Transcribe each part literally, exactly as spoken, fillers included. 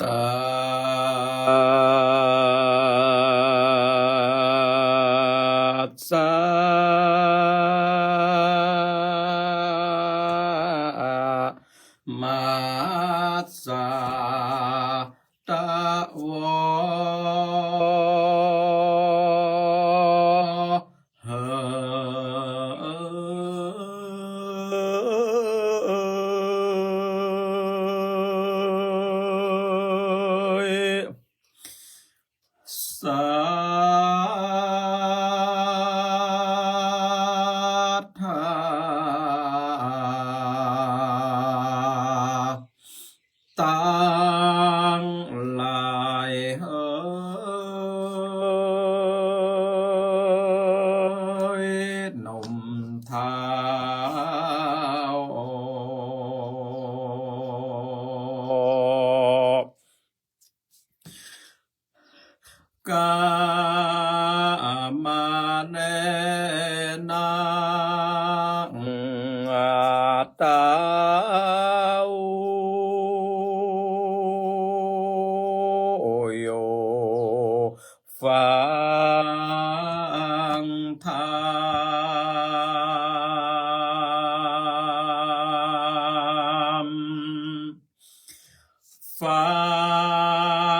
ตัสสะ มัสสะ ตะโว เหอะ สัตถา ตังหลายเหย หนุ่มเฒ่า กามาเนนะ ตาอุ อยู่ฟังธรรม ฟั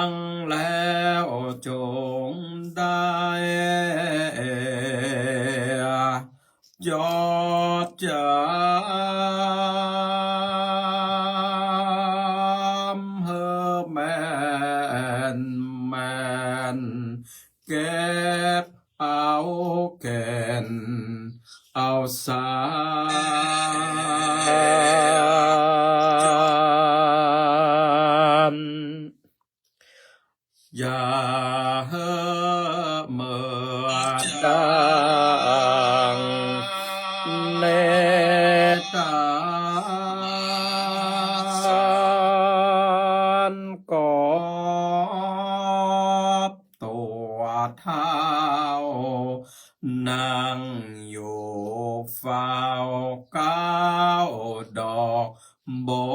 งแล้วจงได้จดจำ หื้อแม่นแม่น เก็บเอาแก่นเอาสาร อย่าหื้อเมินดังเนตาน กอบ ตั๋วเฒ่า นั่งอยู่เฝ้าเก๊าดอกบั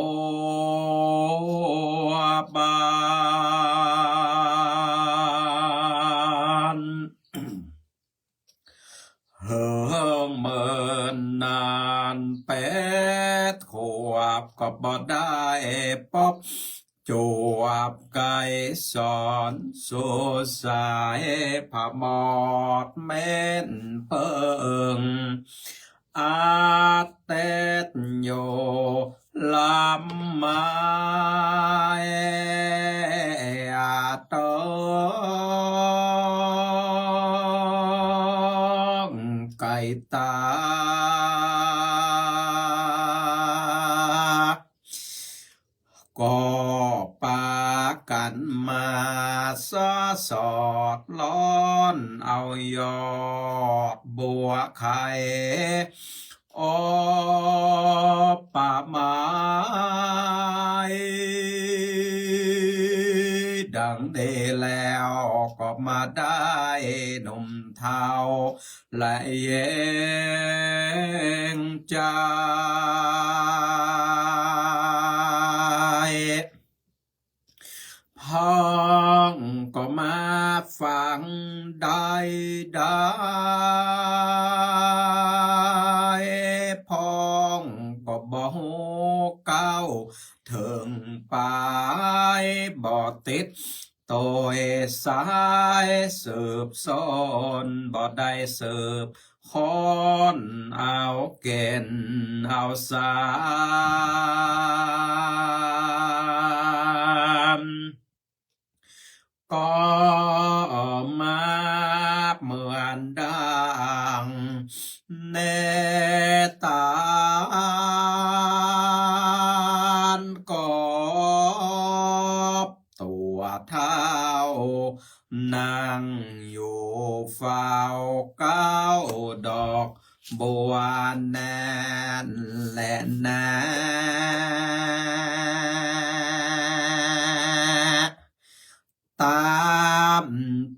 วบาน เหิงเมินนานแปดขวบก็บ่ได้ปบ จวบไกรสอนสู่สาย ผะหมอดเม้นเปิง อัดเต็ดอยู่ลำไม้ อาจต้องไก่ตา ก็ปากั๋นมาสะสอดร้อนเอายอดบัวไข่ อบประมาณ ดังนี้แล้วก็มาได้หนุ่มเฒ่า และเย็นใจ พ่องก็มาฟังได้ได้ พ่องก็บ่ฮู้เก๊าเถิงปาย บ่ติด โตยสายสืบสน บ่ได้สืบค้นเอาแก่นเอาสาร ก็มาเหมือนดังเนตาน กอบตั๋วเฒ่า นั่งอยู่เฝ้าเก๊าดอกบัวแน่นแลนา ตาม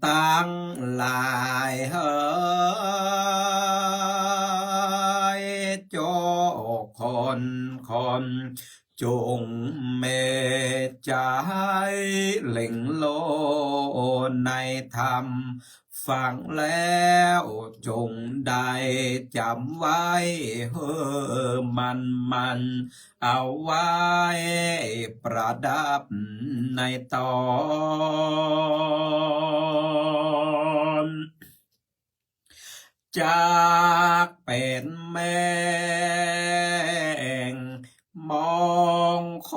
ตังหลายเหย โจคนคนจุ่งเมตใจ เล็งโลในธรรม ฟังแล้วจงได้จ๋ำไว้หื้อมั่น เอาไว้ประดับในต๋อน จักเป๋นแมงมงค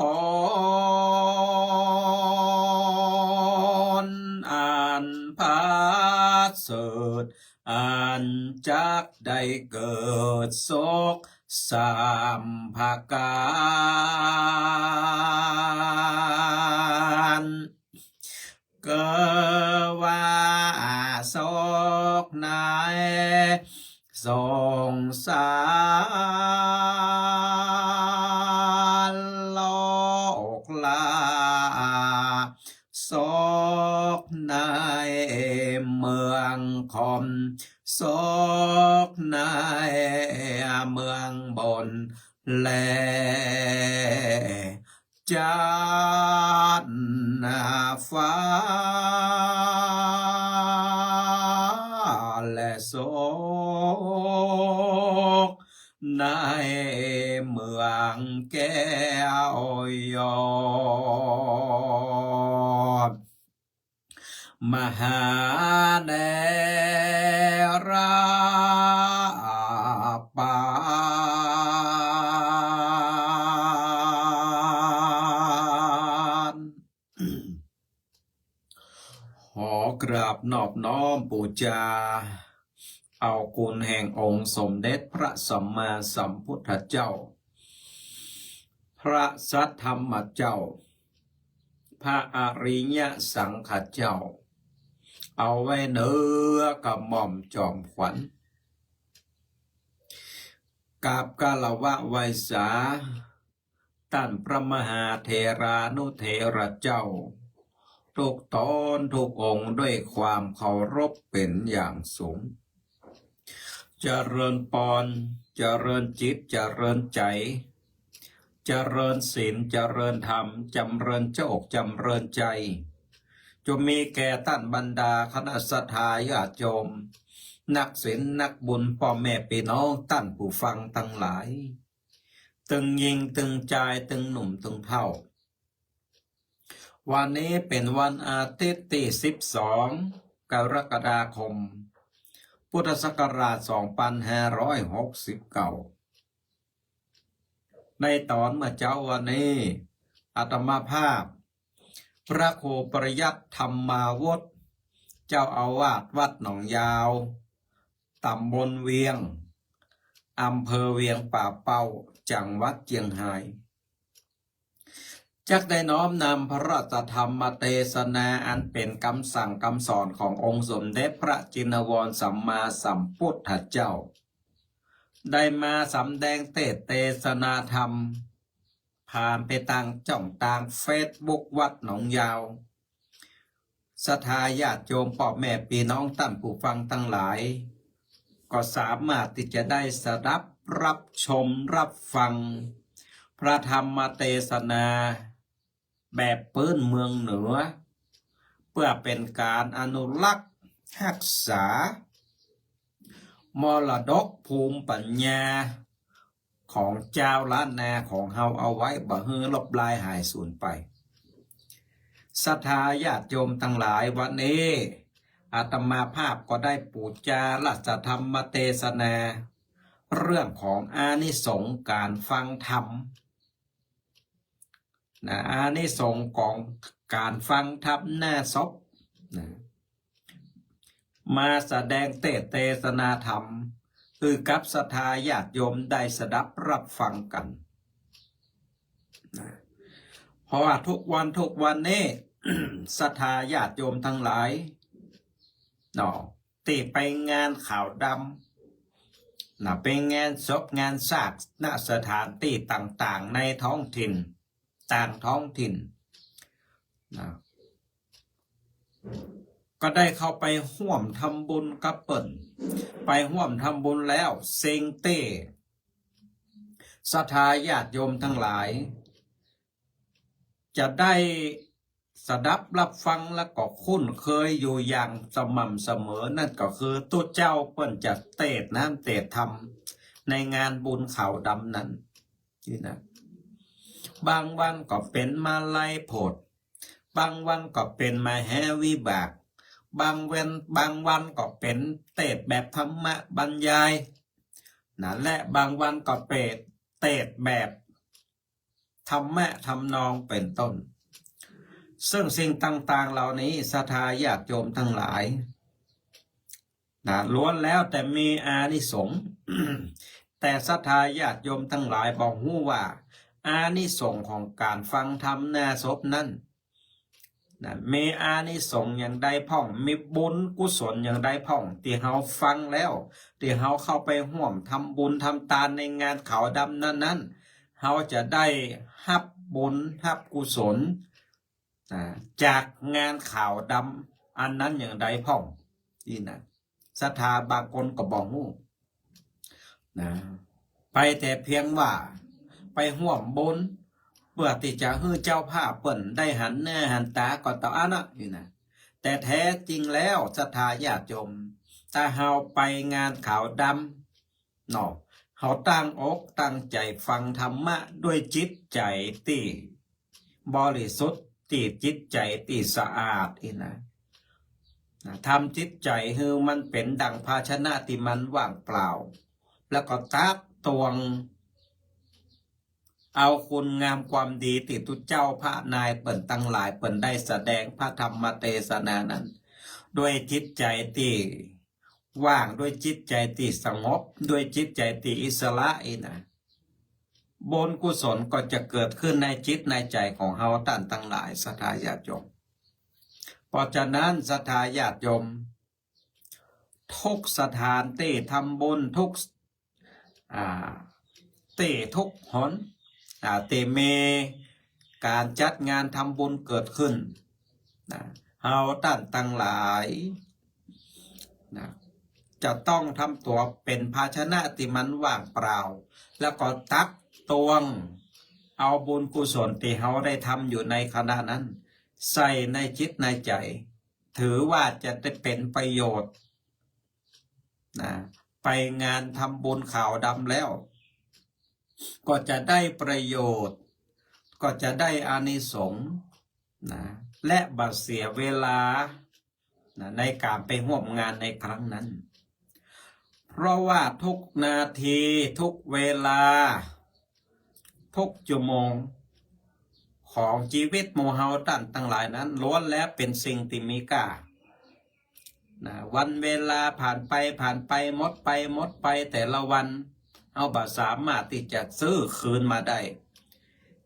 ลอันประเสริฐ อันจักได้เกิดสุขสามประก๋าน เกอว่าสุขในสงสารโลกลา สุขในเมืองคม สุขในเมืองบนแล จั๊นฟ้าและสุขในเมืองแก้วยอด มหาเนรปาน ขอกราบนอบน้อมปู๋จา เอาคุณแห่งองค์สมเด็จพระสัมมาสัมพุทธเจ้า พระสัทธรรมเจ้า พระอริยสังฆเจ้า เอาไว้เหนือกระหม่อมจอมขวัญ กราบคารวะไหว้สา ต้านพระมหาเถรานุเถระเจ้า ทุกต๋นทุกองค์ด้วยความเคารพเป๋นอย่างสูง เจริญปอน เจริญจิต เจริญใจ๋ เจริญศีล เจริญธรรม จ๋ำเริญโจค จ๋ำเริญใจ๋ จงมีแก่ต้านบรรดาคณะศรัทธาญาติโยม นักศีลนักบุญ ป้อแม่ปี้น้อง ต้านผู้ฟังตังหลาย ตึงญิงตึงจาย ตึงหนุ่มตึงเฒ่า วันนี้เป๋นวันอาทิตย์ตี้สิบสอง กรกฎาคม พุทธศักราชสองปันห้าร้อยหกสิบเก้า ในต๋อนเมื่อเจ๊าวันนี้ อาตมาภาพ พระครูปริยัติธรรมาวุฒ เจ้าอาวาสวัดหนองยาว ต๋ำบลเวียง อำเภอเวียงป่าเป้า จังหวัดเจียงฮาย จักได้น้อมนำพระราชธรรมเตสนาอันเป๋นกำสั่งกำสอนขององค์สมเด็จพระจินวรสัมมาสัมพุทธเจ้า ได้มาสำแดงเตสน์เตสนาธรรม ผ่านไปตางจ้องตางเฟซบุ๊กวัดหนองยาว ศรัทธาญาติโยมป้อแม่ปี้น้องต้านผู้ฟังตังหลาย ก็สามารถตี้จะได้สดับรับชมรับฟัง พระธรรมเตสนาแบบปื้นเมืองเหนือ เปื้อเป๋นก๋านอนุรักษ์ฮักษา มรดกภูมิปัญญา ของจาวล้านนาของเฮาเอาไว้ บ่หื้อลบลายหายสูญไป ศรัทธาญาติโยมตังหลาย วันนี้อาตมาภาพก็ได้ปู๋จาราชธรรมเตสนา เรื่องของอานิสงส์ก๋านฟังธรรม นะ อานิสงส์ของก๋านฟังธรรมหน้าศพ นะ มาสำแดงเตสน์เตสนาธรรม หื้อกับศรัทธาญาติโยมได้สดับรับฟังกั๋น นะ เพราะว่าทุกวันทุกวันนี้ ศรัทธาญาติโยมตังหลาย เนาะ ตี้ไปงานขาวดำ นะ ไปงานศพงานซาก ณ สถานตี้ต่างๆ ในท้องถิ่น ต่างท้องถิ่น นะ ก็ได้เข้าไปฮ่วมทำบุญกับเปิ้น ไปฮ่วมทำบุญแล้ว สิ่งตี้ศรัทธาญาติโยมตังหลาย จะได้ สดับฮับฟังแล้วก็คุ้นเคยอยู่อย่างสม่ำเสมอ นั่นก็คือตุ๊เจ้าเปิ้นจะเตสน์น้ำเตสน์ธรรมในงานบุญขาวดำนั้น นี่นะ บางวันก็เป๋นมาลัยโผด บางวันก็เป๋นมหาวิบาก บางวัน บางวันก็เป๋นเตสน์แบบธรรมบรรยาย นะ และบางวันก็เป๋นเตสน์แบบธรรมะทำนองเป๋นต้น ซึ่งสิ่งต่างๆ เหล่านี้ศรัทธาญาติโยมทั้งหลาย นะ ล้วนแล้วแต่มีอานิสงส์ แต่ศรัทธาญาติโยมทั้งหลายบ่ฮู้ว่า อานิสงส์ของก๋านฟังธรรมหน้าศพนั้น นะ มีอานิสงส์อย่างใดพ่อง มีบุญกุศลอย่างใดพ่อง ตี้เฮาฟังแล้ว ตี้เฮาเข้าไปฮ่วมทำบุญทำตานในงานขาวดำนั้นๆ เฮาจะได้ฮับบุญฮับกุศล นะ จากงานขาวดำอันนั้นอย่างใดพ่อง นี่นะ ศรัทธาบางคนก็บ่ฮู้ นะ ไปแต่เพียงว่าไปฮ่วมบุญ เปื้อตี้จะหื้อเจ้าภาพเปิ้นได้หันหน้าหันต๋าก็เต้าอั้นนะ นี่นะ แต่แท้จริงแล้วศรัทธาญาติโยม ถ้าเฮาไปงานขาวดำ เนาะ เฮาตั้งอกตั้งใจ๋ฟังธรรมะด้วยจิตใจ๋ตี้บริสุทธิ์ ตี้จิตใจ๋ตี้สะอาดอี้นะ นะ ทำจิตใจ๋หื้อมันเป๋นดั่งภาชนะตี้มันว่างเปล่า แล้วก็ตักตวงเอาคุณงามความดีตี้ตุ๊เจ้าพระนายเปิ้นตังหลายเปิ้นได้แสดงพระธรรมเตสนานั้น ด้วยจิตใจ๋ตี้ ว่าง ด้วยจิตใจ๋ตี้สงบ ด้วยจิตใจ๋ตี้อิสระอี้นะ บุญกุศลก็จะเกิดขึ้นในจิตในใจ๋ของเฮาต้านตังหลายศรัทธาญาติโยม เพราะฉะนั้นศรัทธาญาติโยม ทุกสถานตี้ทำบุญ ทุก อ่า ตี้ทุกหน อ่า ตี้มีก๋านจัดงานทำบุญเกิดขึ้น นะ เฮาต้านตังหลาย นะ จะต้องทำตั๋วเป๋นภาชนะตี้มันว่างเปล่า แล้วก็ตักตวงเอาบุญกุศลตี้เฮาได้ทำอยู่ในขณะนั้น ใส่ในจิตในใจ๋ ถือว่าจะได้เป๋นประโยชน์ นะ ไปงานทำบุญขาวดำแล้ว ก็จะได้ประโยชน์ ก็จะได้อานิสงส์ นะ และบ่เสียเวลา นะ ในก๋านไปฮ่วมงานในครั้งนั้น เพราะว่าทุกนาที ทุกเวลา ทุกชั่วโมง ของจีวิตหมู่เฮาต้านตังหลายนั้น ล้วนแล้วเป๋นสิ่งตี้มีก้า นะ วันเวลาผ่านไป ผ่านไป หมดไป หมดไป แต่ละวัน เฮาบ่สามารถตี้จะซื้อคืนมาได้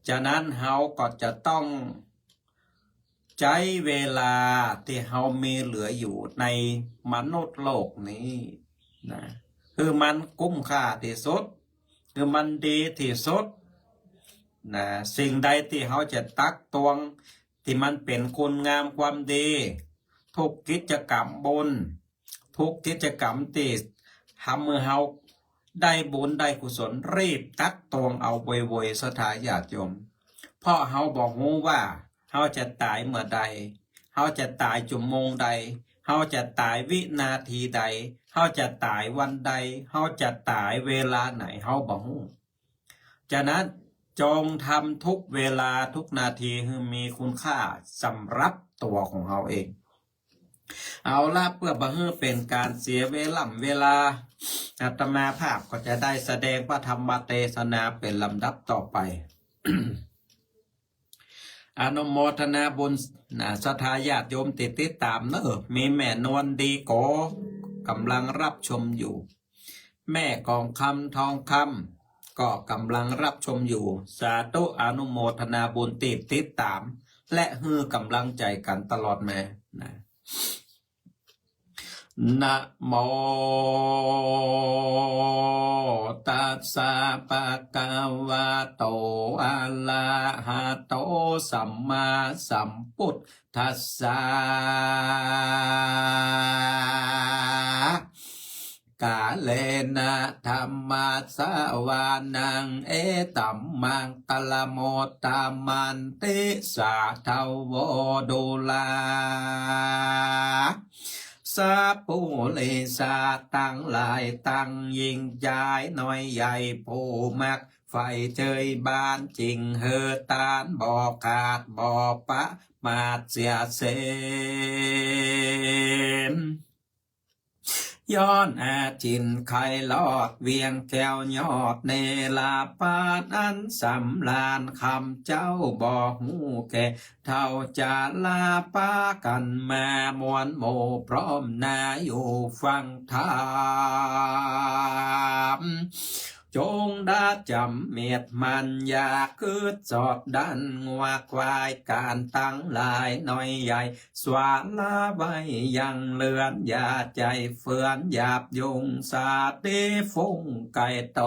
ฉะนั้นเฮาก็จะต้องใจ๊เวลาตี้เฮามีเหลืออยู่ในมนุษย์โลกนี้ นะ หื้อมันคุ้มค่าตี้สุด หื้อมันดีตี้สุด นะ สิ่งใดตี้เฮาจะตักตวง ตี้มันเป๋นคุณงามความดี ทุกกิจกรรมบุญ ทุกกิจกรรมตี้ทำหื้อเฮาได้บุญได้กุศล รีบตักตวงเอาโวยๆ ศรัทธาญาติโยม เพราะเฮาบ่ฮู้ว่าเฮาจะต๋ายเมื่อใด เฮาจะต๋ายชั่วโมงใด เฮาจะต๋ายวินาทีใด เฮาจะต๋ายวันใด เฮาจะต๋ายเวลาไหน เฮาบ่ฮู้ ฉะนั้นจงทำทุกเวลาทุกนาทีหื้อมีคุณค่าสำหรับตั๋วของเฮาเอง เอาละ เปื้อบ่หื้อเป๋นก๋านเสียเวล่ำเวลา อาตมาภาพก็จะได้แสดงพระธรรมเตสนาเป๋นลำดับต่อไป อนุโมทนาบุญ นะ ศรัทธาญาติโยมตี้ติดต๋ามเนาะ มีแม่นวลดีโก ก๋ำลังฮับชมอยู่ แม่กองคำทองคำ ก็ก๋ำลังฮับชมอยู่ สาธุ อนุโมทนาบุญตี้ติดต๋าม และหื้อก๋ำลังใจ๋กั๋นตลอดมา นะ นะโม ตัสสะ ภะคะวะโต อะระหะโต สัมมาสัมพุทธัสสะ ข กาเลนะธัมมัสสวานัง เอตัมมังคลมุตตมันติ สาธโว ดูรา สัพปุริสะตังหลายตัง ญิงจายน้อยใหญ่ ผู้มักใฝ่เจยบาน จึงหื้อตานบ่ขาดบ่ประมาทเสียเสีย ย้อนอาจินไขลอดเวียงแก้วยอดเนรปาน อันสำราญคำเจ้าบ่ฮู้แก่เฒ่า จะลาปากั๋นมามวลหมู่พร้อมหน้าอยู่ฟังธรรม จงได้จำเมียดมัน อย่าคิดสอดดั้น งัวควายก๋านตังหลายน้อยใหญ่ สวาละไว้ยังเฮือน อย่าใจ๋เฟือนหยาบยุง สาติฟุ้งไก่โต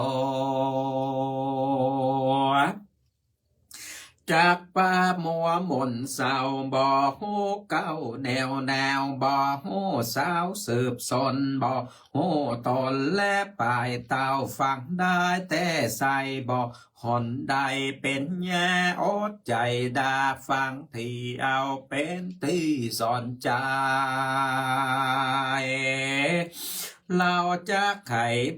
จักปามัวหม่นเศร้า บ่ฮู้เก๊าแนวหนาว บ่ฮู้เศร้าสืบสน บ่ฮู้ตนและปายเต้า ฟังได้แต่ใส่ บ่หนได้เป๋นญา อดใจ๋ด่าฟัง ตี้เอาเป๋นตี้สอนใจ๋ เฮาจักไข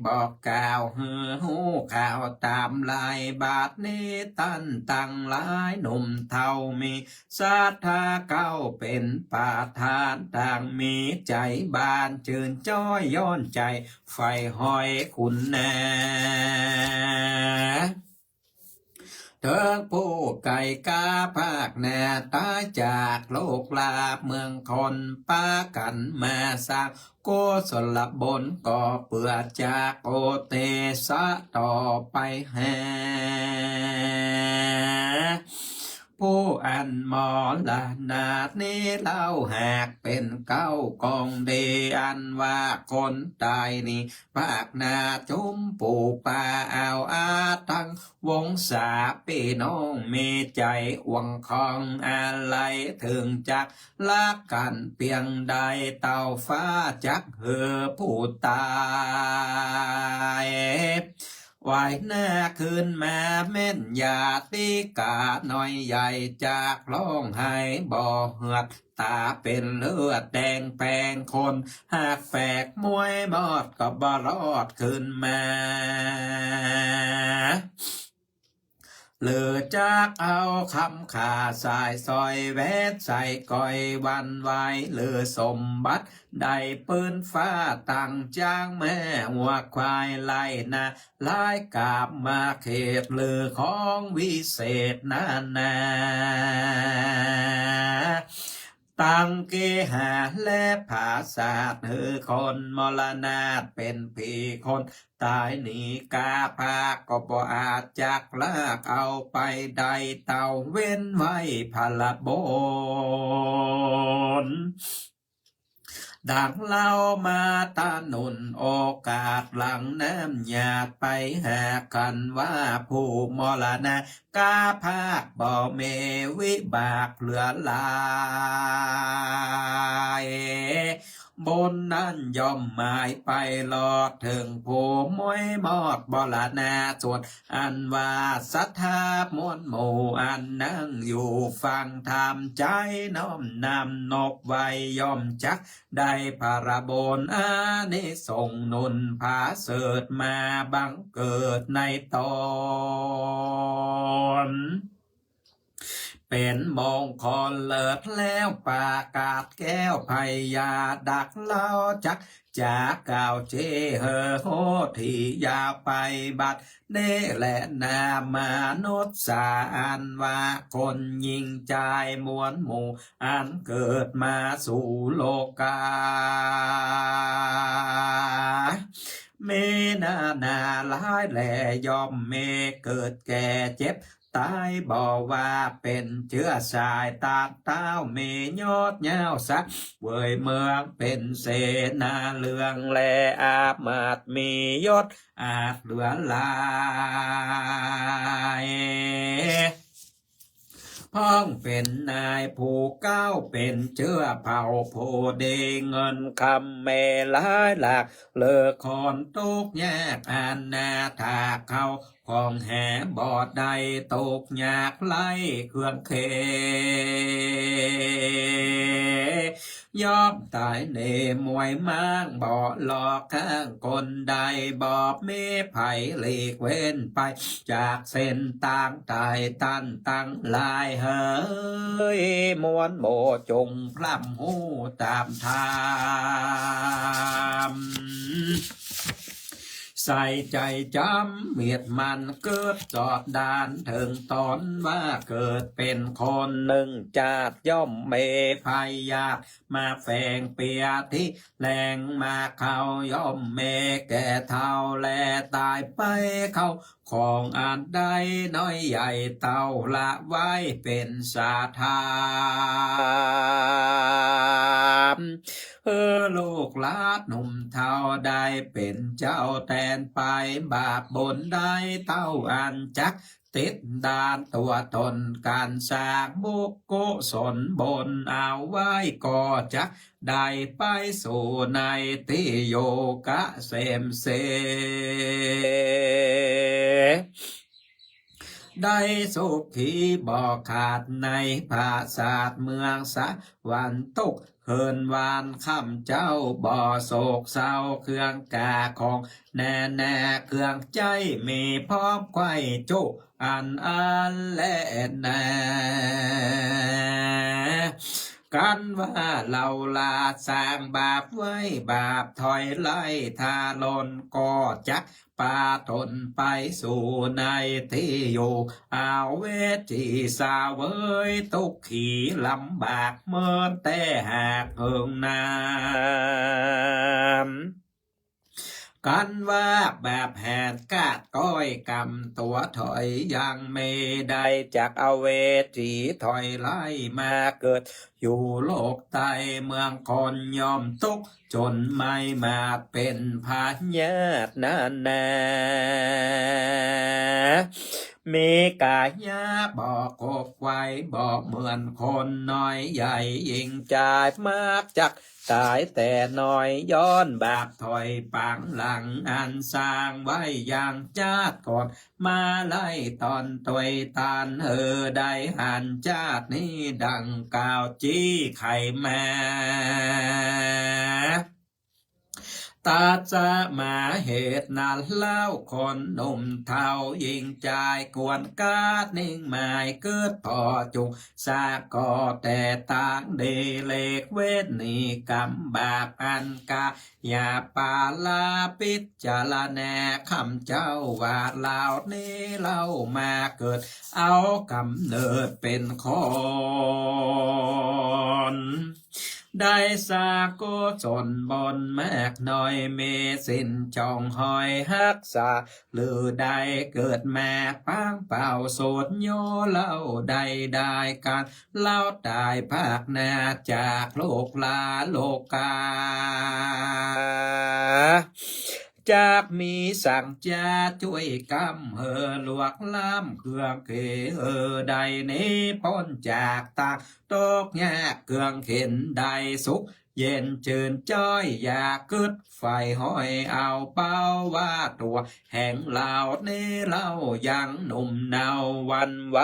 บอกกล่าว หื้อฮู้ข่าวต๋ามลาย บัดนี้ต้านตังหลายหนุ่มเฒ่า มีศรัทธาเก๊าเป๋นประธาน ต่างมีใจ๋บานจื้นจ้อย ย้อนใจ๋ใฝ่ฮอยคุณนา เถิงผู้ไก่กล้าภาคหน้า ต๋ายจากโลกลาบเมืองคน ปากั๋นมาสร้างกุศลบุญ ก็เปื้อจักอุทิศต่อไปแห ผู้อันมรณานี้เล่า หากเป๋นเก๊ากองดี อันว่าคนต๋ายนี้ ภาคหน้าจุมปู๋ปาเอาอาตัง วงศาปี้น้อง มีใจ๋อ่วงคองอาลัย เถิงจักฮักกั๋นเปียงใด เต้าฟ้าจักหื้อผู้ต๋าย ไหว้หน้าคืนมาแม่น ญาติกาน้อยใหญ่ จักฮ้องไห้บ่เหือด ต๋าเป๋นเลือดแดงแปง คนฮักแปกมวยมอด ก็บ่รอดคืนมา หรือจักเอาคำขาสายสร้อย แหวนใส่ก้อยหวั่นไหว หรือสมบัติได้ปื้นฟ้า ตังจ๊างม้าวัวควาย ไล่นาหลายกาบมาเขต หรือของวิเศษนานา ตังเกหาและผาสาท หื้อคนมรณาเป๋นผีคนต๋ายนี้ กล้าภาคก็บ่อาจจักลากเอาไปได้ เต้าเว้นไว้ผละบน ดังเล่ามาตะหนุน โอกาสหลังน้ำหยาดไปหากั๋น ว่าผู้มรณะกล้าภาคบ่มีวิบากเหลือหลาย บุญนั้นย่อมหมายไปรอด เถิงผู้มวยมอดมรณา ส่วนอันว่าศรัทธามวลหมู่ อันนั่งอยู่ฟังธรรม ใจ๋น้อมนำนบไหว้ ย่อมจัก ได้ผละบนอานิสงส์หนุนผาเสริฐมาบังเกิดในต๋น เป๋นมงคลเลิศแล้วประกาศแก้วพญา ดักเล่าจักจ๋ากล่าวเจ้อหื้อโหดตี้ยาวไป บัด นี้แลนา มนุษย์สาอันว่าคนญิงจายมวลหมู่ อันเกิดมาสู่โลกา มีนานาหลายแล ย่อมมีเกิดแก่เจ็บต๋าย บ่ว่าเป๋นเจื้อสายต๋านเต้า มียศยาวสังเวยเมือง เป๋นเสนาเรือง และอามาตย์มียศ อาจเหลือหลาย พ่องเป๋นนายผู้เก๊าเป๋นเจื้อเผ่าผู้ดี เงินคำมีหลายหลาก เลือกคนตุ๊กข์ยากอนาถา เข้าของหาบ่ได้ ตุ๊กข์ยากไร้เครื่องเคียง ย่อมต๋ายเน่มวยม้าง บ่หลอกข้างคนใด บ่มีใผหลีกเว้นไป จากเส้นตางต๋าย ต้านตังหลายเหย มวลหมู่จงพร่ำฮู้ต๋ามธรรม ใส่ใจ๋จ๋ำเมียดมัน กึ๊ดจอดดานเถิงต๋น ว่าเกิดเป๋นคนนึ่งจาติ ย่อมมีพยาธิมาแฝงเปียที่แลงมา เขาย่อมมีแก่เฒ่าแลต๋ายไป เข้า ของอันใดน้อยใหญ่เต้า ละไว้เป๋นสาธาร หื้อลูกหลานหนุ่มเฒ่าได้เป๋นเจ้าแตนไป บาปบุญได้เต้าอันจักติดดานตั๋วต๋น ก๋านสร้างบุญกุศลบุญเอาไว้ ก็จัก ได้ไปสู่ในตี้อยู่เกษมเส ได้สุขีบ่ขาดในผาสาทเมืองสวรรค์ ตุ๊กข์เคินวานค่ำเจ๊า บ่โศกเศร้าเครื่องกาของนานา เครื่องใจ๊มีพร้อมไขว่จุ อันอันแลนา กันว่าเฮาลาสร้างบาปไว้ บาปถอยไล่ทาลน ก็จักปาต๋นไปสู่ในตี้อยู่ อเวจี เสวยตุ๊กขี๋ลำบาก เมินแต่หากเหิงนาน กันว่าบาปแหนกาดก้อยกำตั๋วถอยยังมีได้ จากอเวจีถอยไล่มาเกิดอยู่โลกใต้เมืองคน ย่อมตุ๊กข์จนไม้มาเป๋นพยาธินานา มีกายะบ่ครบไขว่ บ่เหมือนคนน้อยใหญ่ หญิงจายมากจัก ต๋ายแต่น้อย ย้อนบาปถอยปางหลัง อันสร้างไว้ยังจาติก่อน มาไล่ต๋นตวยตาน หื้อได้หันจาตินี้ดังกล่าวจี้ไขมา ตัสมาเหตุนั้นเล่า คนหนุ่มเฒ่าหญิงจาย ควรกาดนิ่งหมายกึ๊ด ผ่อจุกสะก่อแต่ตางดี หลีกเว้นนิกรรมบาปอันกายาปาลา พิจารณาค่ำเจ๊าว่า เหล่านี้เล่ามาเกิด เอาก๋ำเนิดเป๋นคน ได้สร้างกุศลบุญมากน้อย มีศีลจองหอยฮักษา หรือได้เกิดมาปางเป่าสูตรโย เล่าได้ได้ก๋านเล่าต๋ายภาคหน้า จากโลกลาโลกา จักมีสังจ้าจ้วยกำ หื้อลวกล้ำเครื่องเก๋ หื้อได้หนีป๊นจากตางตุ๊กข์ยากเครื่องเข็ญ ได้สุขเย็นจื้นจ้อย อย่ากึ๊ดใฝ่ห้อยเอาเป้า ว่าตั๋วแห่งเหล่านี้เล่ายังหนุ่มเนาวันไหว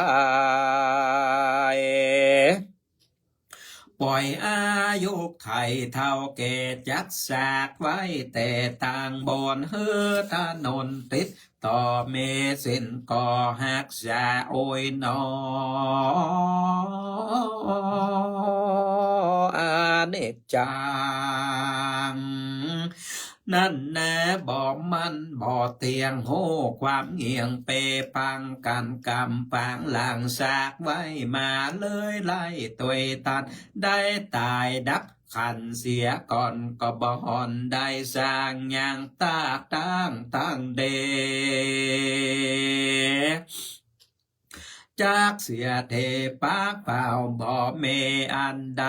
ป่อยอายุไขเฒ่าแก่จักสร้างไว้แต่ตางบ่อน หื้อถนนติดต่อ มีศีลก็ฮักษา โอยหนอ อนิจจัง นั้นแน่บ่มั่นบ่เตี้ยง ฮู้ความเงี่ยงเปปัง ก๋านกำปางหลังสร้างไว้มา เลยไล่ตวยตาน ได้ต๋ายดับขันเสียก่อน ก็บ่ฮอนได้สร้างยังตากตางตังเด เ จักเสียเทปากเปล่า บ่มีอันใด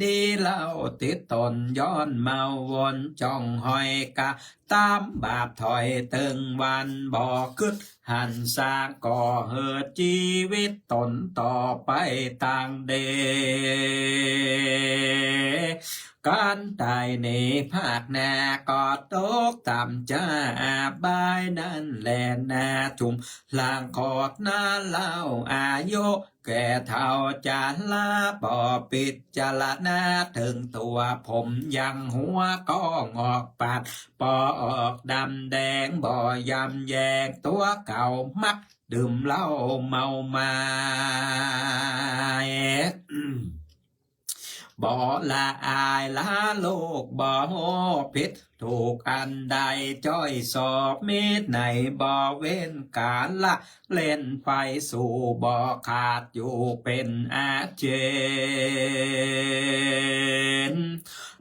ดีเล่า ติดตนย้อนเมาวนจ้องห้อยกา ต๋ามบาปถอยเติงวัน บ่กึ๊ดหันสร้างก่อหื้อจีวิตต๋นต่อไปตางเด ก๋านต๋ายในภาคหน้าก็ตกต่ำจ๊า อบายนั้นแลนา จุมหลังขอดนาเล่า อายุแก่เฒ่าจะลา บ่ปิจารณาเถิงตั๋ว ผมยังหัวก็งอกปาด บ่ออกดำแดง บ่ยำแยงตั๋วเก่า มักดื่มเหล้าเมามาย บ่ละอายละลูก บ่ฮู้ผิดถูกอันใด จ้อยสอบมิตรในบ่เว้นกาละ เล่นไปสู่บ่ขาดอยู่เป็นอาเจน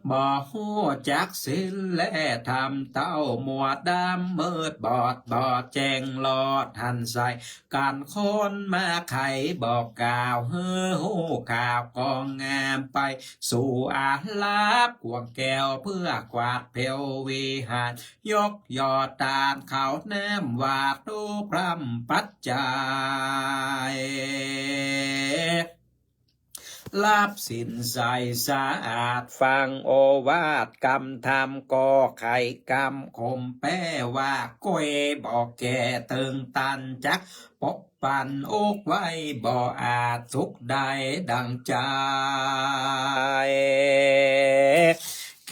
บ่ฮู้จักศีลและธรรม เต้ามัวดำมืดบอด บ่แจ้งลอดหันใส ก๋านคนมาไขบอกกล่าว หื้อฮู้ข่าวก็งามไป สู่อาลาบกวางแก้ว เพื่อกวาดแผ้ววิหาร ยกยอดตานข้าวน้ำ วาดรูปพร่ำปัจจัย รับศีลใสสะอาด ฟังโอวาทกำธรรม ก็ไขกำข่มแปว่า ก้อยบ่แก่เติงตัน จักปกปันอกไว้ บ่อาจสุขได้ดังใจ๋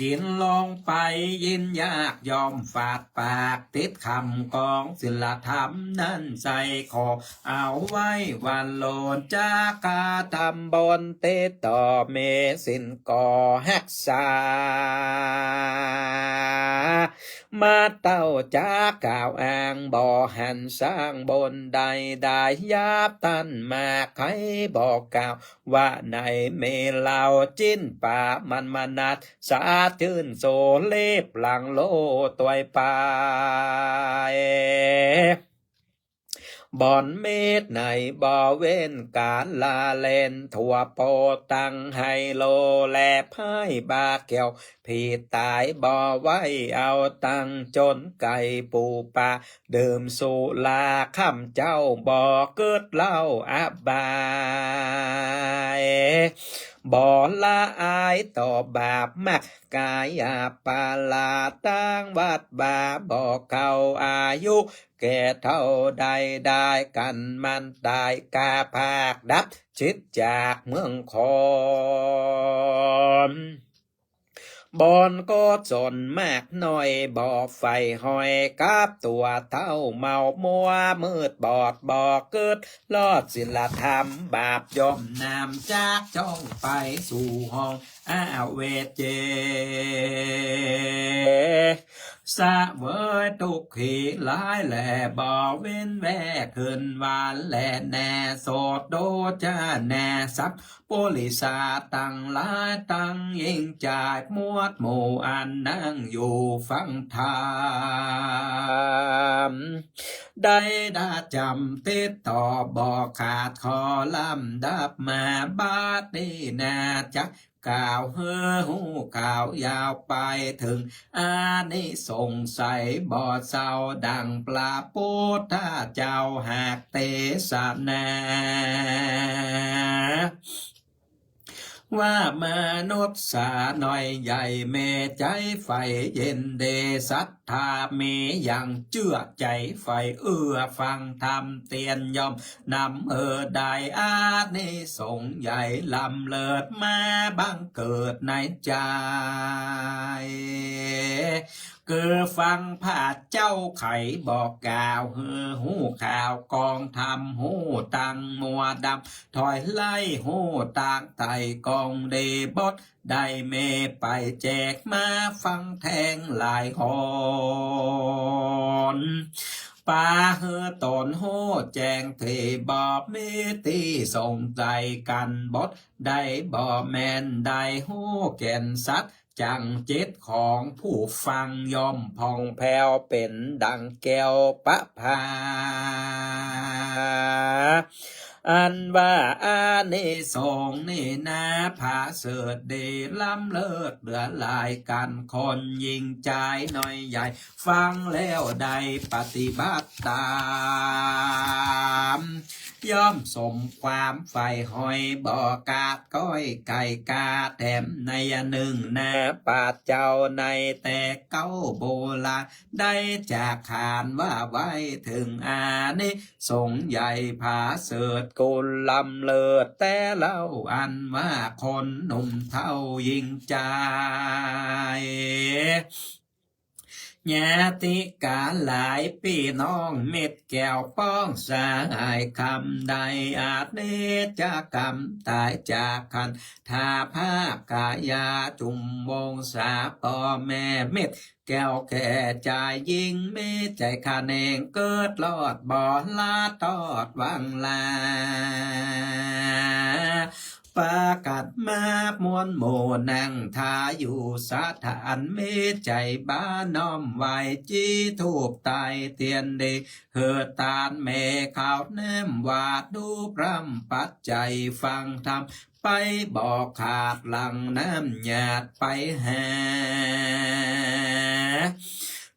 กิ๋นลงไปยินยาก ย่อมฝาดปากติดคำของศีลธรรมนั้นใส่ ขอเอาไว้วันโลน จักกระทำบุญติดต่อ มีศีลก็ฮักษา มาเต้าจักกล่าวอ้าง บ่หันสร้างบุญใดๆ หยาบตันมา ใครบ่กล่าวว่าในมีเหล้า จิ๊นป๋ามันมนัส สาจื้นโสเลบหลังโลตวยไป บ่อนมิตรในบ่เว้นก๋านละเล่น ทั่วโปตังไฮโลและไพ่บาแก้ว ผีต๋ายบ่ไหวเอาตังค์ จนไก่ปูปลา ดื่มสุราค่ำเจ๊า บ่กึ๊ดเหล้าอบาย บ่ละอายต่อบาปมาก ก๋ายาปาลาดตางวัดบา บ่เข้าอายุ แก่เฒ่าใดได้ กั๋นมันต๋ายกาผากดับ จิตจากเมืองคน บ่อนก็จนมากน้อย บ่ใฝ่ห้อยกับตั๋ว เต้าเมามัวมืดบอด บ่กึ๊ดลอดศีลธรรม บาปย่อมนำจักจ้องไปสู่ห้อง อเวจเจ เสวยตุ๊กขีหลายแล บ่เว้นแว่คืนวันแลแน่ โสโตจะแน่ สัพปุริสาตังหลายตังหญิงจาย หมวดหมู่อันนั่งอยู่ฟังธรรม ได้ดาจำติดต่อบ่ขาด ขอลำดับมาบัดนี้นา จักกล่าวหื้อฮู้ข่าวยาวไปเถิง อานิสงส์ใสบ่เศร้า ดังพระพุทธเจ้าหากเตสนา ว่ามนุษย์สาน้อยใหญ่ แม่ใจ๋ใฝ่เย็นดี ศรัทธามีอย่างเจื้อใจ๋ใฝ่ เอื้อฟังธรรมเตียน ย่อมนำหื้อได้อานิสงส์ใหญ่ ล้ำเลิศมาบังเกิดในใจ๋ คือฟังพระเจ้าไขบอกกล่าว หื้อฮู้ข่าวกองธรรม ฮู้ตังมัวดำ ถอยไล่ฮู้ตางไต่กองดีบท ได้แม่ไปแจกมาฟังแทงหลายหน ปาหื้อต๋นฮู้แจ้งเถิง บ่มีตี้สงสัยกั๋นบท ได้บ่แม่นได้ฮู้แก่นสัจ จั้งจิตของผู้ฟังย่อมผ่องแผ้วเป๋นดั่งแก้วประภา อันว่าอานิสงส์นี้นา ผาเสริฐดีล้ำเลิศเหลือหลาย กันคนหญิงจายน้อยใหญ่ ฟังแล้วได้ปฏิบัติต๋าม ย่อมสมความใฝ่หอย บ่ขาดก้อยไก่กา แถมนัยนึ่งนา ปราชญ์เจ้าในแต่เก๊าโบราณ ได้จากขานว่าไว้เถิงอานิสงส์ใหญ่ ผาเสริฐกุลล้ำเลิศแต๊เล่า อันว่าคนหนุ่มเฒ่าหญิงจาย ญาติกาหลายปี้น้องมิตรแก้วป้องสหาย คำใดอาจเนจกรรมต๋ายจากคันธาภาพกายา จุมวงศาป้อแม่มิตร แก้วแก่จายญิง มีใจ๋คะแนงเกิดรอด บ่ละตอดหวังลา ปากั๋นมามวลหมู่นั่งทาอยู่สถาน มีใจ๋บาน้อมไหว้ จี้ธูปไต้เตียนดี หื้อตานแม่ข้าวน้ำหวาน ดูพร่ำปัจจัยฟังธรรม ไปบ่ขาดหลั่งน้ำหยาดไปหา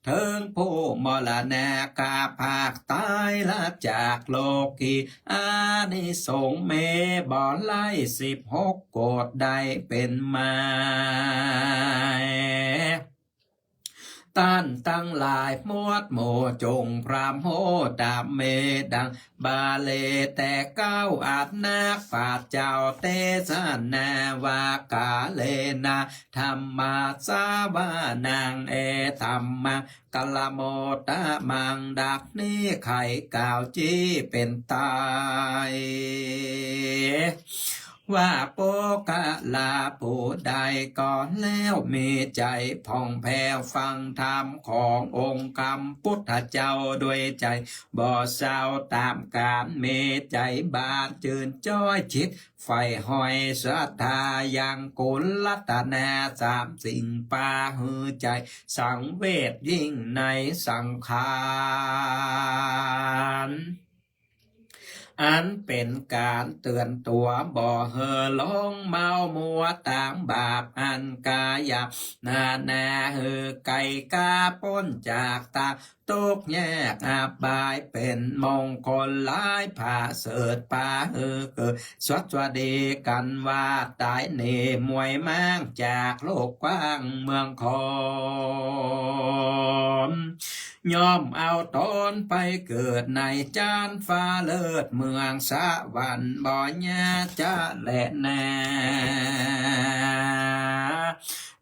เถิงผู้มรณาคาภาคต๋ายละจากโลกี อานิสงส์มีบ่ไร้สิบหกโกฏ ได้เป๋นมา ต้านตังหลายมวลหมู่ จงพร่ำฮู้ต๋ามมีดัง บาลีแต่เก๊าอันนักปราชญ์เจ้าเตสนาว่า กาเลนะธัมมาสสวนัง เอธัมมังคลมุตตมัง ดังนี้ใค่กล่าวจี้เป๋นไต้ ว่าปุคคละผู้ใดก็แล้ว มีใจ๋ผ่องแผ้วฟังธรรมขององค์คำพุทธเจ้าด้วยใจ๋บ่เศร้าต๋ามกาล มีใจ๋บานจื้นจ้อยจิตใฝ่หอยศรัทธายังคุณรัตนาสามสิ่ง ปาหื้อใจ๋สังเวชยิ่งในสังขาร อันเป๋นก๋านเตื๋อนตั๋วบ่หื้อหลงเมามัวตางบาปอันกายหยาบนานา หื้อไก๋ก๋าป๊นจากตางตุ๊กข์ยากอบาย เป๋นมงคลหลายผาเสริฐ ปาหื้อเกิดสวัสดีกั๋นว่าต๋าย หนีมวยม้างจากโลกกว้างเมืองคน ย่อมเอาต๋นไปเกิดในจานฟ้าเลิศเมืองสวรรค์บ่ยากจะแลนา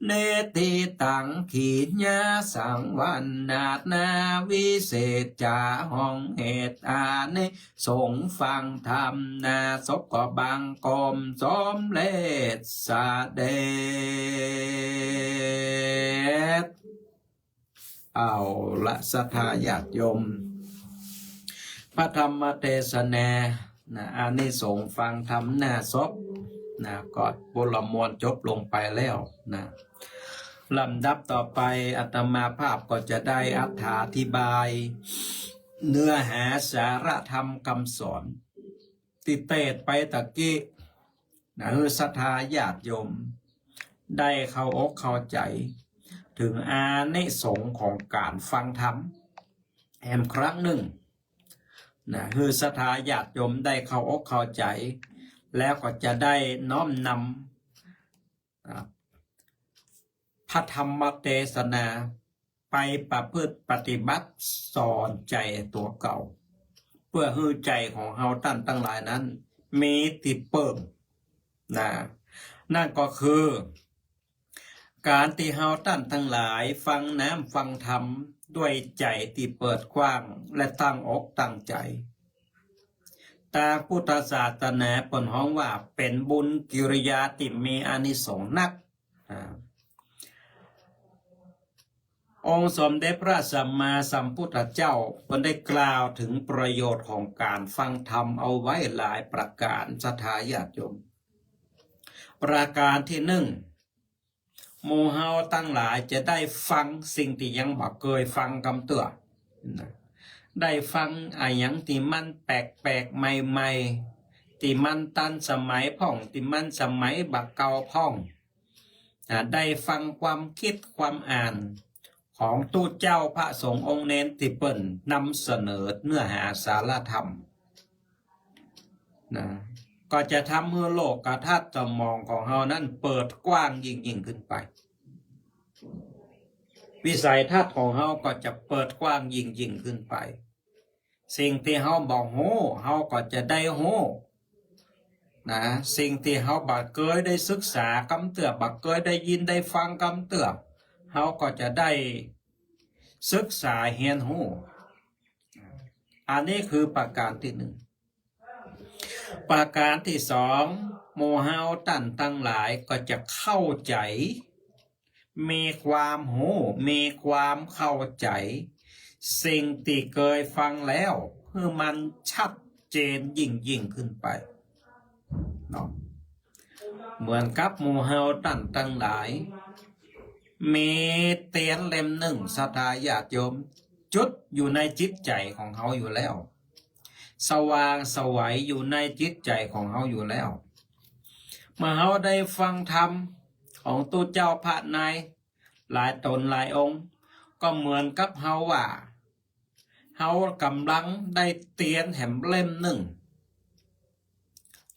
เนติตังขีณาสังวรรณานาวิเศษจา ห้องเหตุอานิสงส์ฟังธรรมนา ศพก็บังคมสมเร็จเสด็จ เอาละศรัทธาญาติโยม พระธรรมเตสนา นะ อานิสงส์ฟังธรรมหน้าศพ นะ ก็ปุระมวลจบลงไปแล้ว นะ ลำดับต่อไปอาตมาภาพก็จะได้อธิบายเนื้อหาสาระธรรมคำสอน ตี้เตสน์ไปตะกี้ นะ หื้อศรัทธาญาติโยมได้เข้าอกเข้าใจ๋เถิงอานิสงส์ของก๋านฟังธรรมแหมครั้งนึ่ง นะ หื้อศรัทธาญาติโยมได้เข้าอกเข้าใจ๋ แล้วก็จะได้น้อมนำ อ่า พระธรรมเตสนาไปประพฤติปฏิบัติสอนใจ๋ตั๋วเก่า เปื้อหื้อใจ๋ของเฮาต้านตังหลายนั้นมีตี้เปิ้ง นะ นั่นก็คือ ก๋านตี้เฮาต้านตังหลายฟังน้ำฟังธรรมด้วยใจ๋ตี้เปิดกว้างและตั้งอกตั้งใจ๋ ตางพุทธศาสนาเปิ้นฮ้องว่าเป๋นบุญกิริยาตี้มีอานิสงส์นัก อ่า องค์สมเด็จพระสัมมาสัมพุทธเจ้าเปิ้นได้กล่าวเถิงประโยชน์ของก๋านฟังธรรมเอาไว้หลายประก๋าน ศรัทธาญาติโยม ประก๋านตี้นึ่ง หมู่เฮาตังหลายจะได้ฟังสิ่งตี้ยังบ่เกยฟังกำเตื้อ นะ ได้ฟังอะหยังตี้มันแปลกๆ ใหม่ ตี้มันตันสมัยพ่อง ตี้มันสมัยบ่าเก่าพ่อง อ่า ได้ฟังความกึ๊ดความอ่านของตุ๊เจ้าพระสงฆ์องค์เณรตี้เปิ้นนำเสนอเนื้อหาสาระธรรม นะ ก็จะทำหื้อโลกทัศน์สมองของเฮานั้นเปิดกว้างยิ่งๆ ขึ้นไป วิสัยทัศน์ของเฮาก็จะเปิดกว้างยิ่งๆ ขึ้นไป สิ่งตี้เฮาบ่ฮู้ เฮาก็จะได้ฮู้ นะ สิ่งตี้เฮาบ่เกยได้ศึกษากำเตื้อ บ่เกยได้ยินได้ฟังกำเตื้อ เฮาก็จะได้ศึกษาเฮียนฮู้ อันนี้คือประการตี้นึ่ง ประการตี้สอง หมู่เฮาต้านตังหลายก็จะเข้าใจ๋ มีความฮู้ มีความเข้าใจ๋ สิ่งตี้เกยฟังแล้ว หื้อมันชัดเจนยิ่งๆ ขึ้นไป เนาะ เหมือนกับหมู่เฮาต้านตังหลาย มีเตียนเล่มนึ่ง ศรัทธาญาติโยม จุดอยู่ในจิตใจ๋ของเฮาอยู่แล้ว สว่างไสวอยู่ในจิตใจ๋ของเฮาอยู่แล้ว เมื่อเฮาได้ฟังธรรมของตุ๊เจ้าพระนายหลายต๋นหลายองค์ ก็เหมือนกับเฮาว่า เฮากำลังได้เตียนแหมเล่มนึ่ง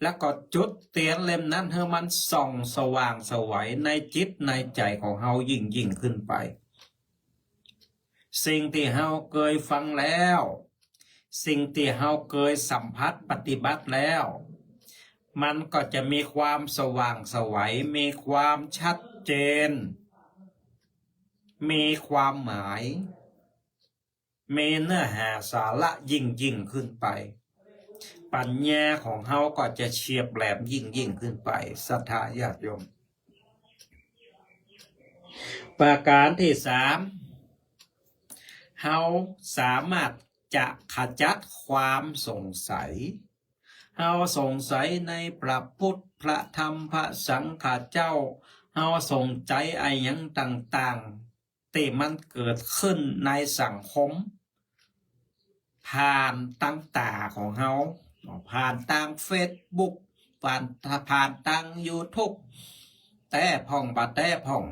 แล้วก็จุดเตียนเล่มนั้นหื้อมันส่องสว่างไสวในจิตในใจ๋ของเฮายิ่งๆ ขึ้นไป สิ่งตี้เฮาเกยฟังแล้ว สิ่งตี้เฮาเกยสัมผัสปฏิบัติแล้ว มันก็จะมีความสว่างไสว มีความชัดเจน มีความหมาย มีเนื้อหาสาระยิ่งๆ ขึ้นไป ปัญญาของเฮาก็จะเฉียบแหลมยิ่งๆ ขึ้นไป ศรัทธาญาติโยม ประการตี้สาม เฮาสามารถจะขจัดความสงสัย เฮาสงสัยในพระพุทธ พระธรรม พระสังฆเจ้า เฮาสงสัยอะหยังต่างๆ ตี้มันเกิดขึ้นในสังคม ผ่านตางต๋าของเฮา ผ่านตางเฟซบุ๊ก ผ่าน ผ่านตางยูทูบ แต๊พ่องบ่แต๊พ่อง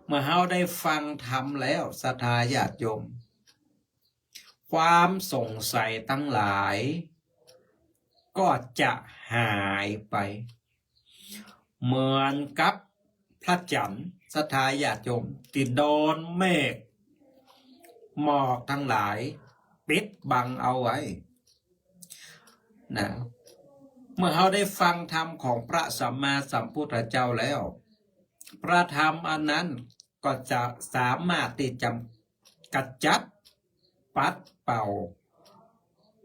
เมื่อเฮาได้ฟังธรรมแล้ว ศรัทธาญาติโยม ความสงสัยตังหลายก็จะหายไป เหมือนกับพระจั๋นทร์ ศรัทธาญาติโยม ตี้โดนเมฆหมอกตังหลายปิดบังเอาไว้ นะ เมื่อเฮาได้ฟังธรรมของพระสัมมาสัมพุทธเจ้าแล้ว พระธรรมอันนั้นก็จะสามารถตี้จะขจัดปัดเป่า